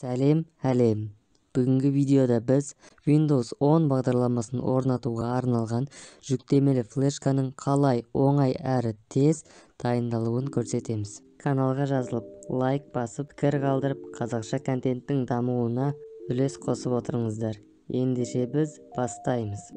Сәлем, әлем. Бүгінгі видеода біз Windows 10 бағдарламасын орнатуға арналған жүктемелі флешканың қалай оңай әрі тез дайындалуын көрсетеміз. Каналға жазылып, лайк басып, пікір қалдырып, қазақша контенттің дамуына үлес қосып отырыңыздар. Ендеше біз бастаймыз.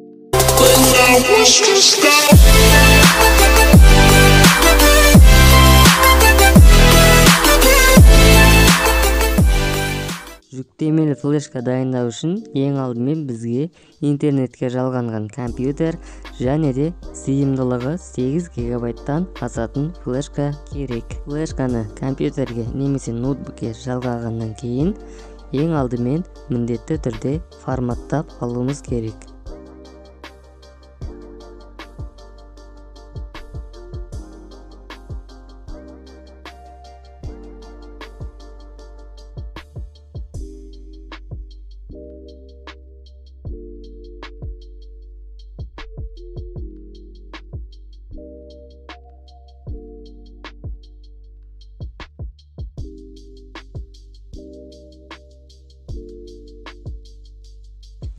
Жүктемелі флешка дайындау үшін ең алдымен бізге интернетке жалғанған компьютер және де сыйымдылығы 8 гигабайттан асатын флешка керек. Флешканы компьютерге немесе ноутбукке жалғағаннан кейін ең алдымен міндетті түрде форматтап алуымыз керек.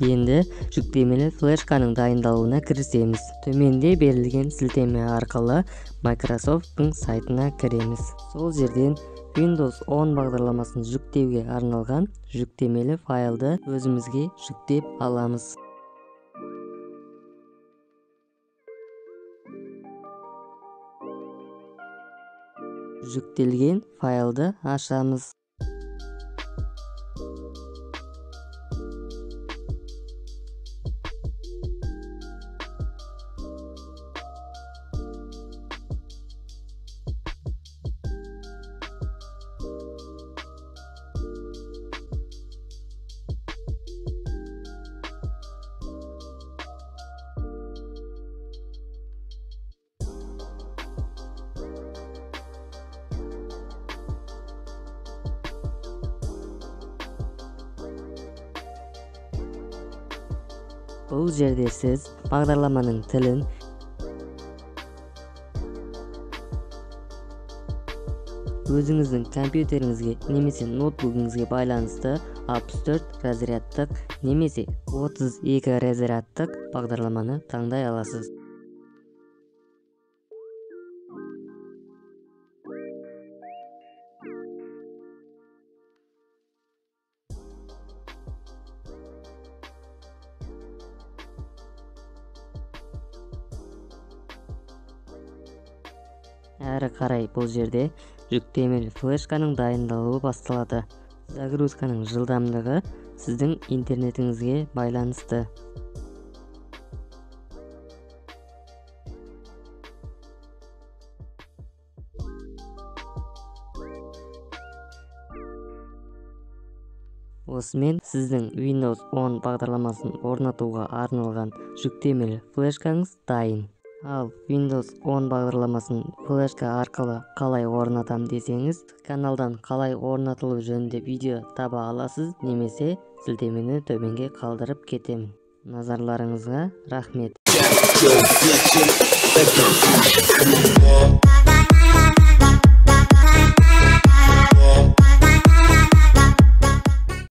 Енді жүктемелі флешканың дайындалуына кірісеміз. Төменде берілген сілтеме арқылы Microsoft'ың сайтына кіреміз. Сол жерден Windows 10 бағдарламасын жүктеуге арналған жүктемелі файлды өзімізге жүктеп аламыз. Жүктелген файлды ашамыз. Бұл жерде сіз бағдарламаның тілін, өзіңіздің компьютеріңізге немесе ноутбугіңізге байланысты 64 разрядтық немесе 32 разрядтық бағдарламаны таңдай аласыз. Әрі қарай бұл жерде жүктемелі флешканың дайындалуы басталады. Загрузканың жылдамдығы сіздің интернетіңізге байланысты. Осымен сіздің Windows 10 бағдарламасын орнатуға арналған жүктемелі флешкаңыз дайын. Ал Windows 10 бағдарламасын флешка арқылы қалай орнатам десеңіз, каналдан қалай орнатылу жөнінде видео таба аласыз немесе сілтемені төменге қалдырып кетемін. Назарларыңызға рахмет.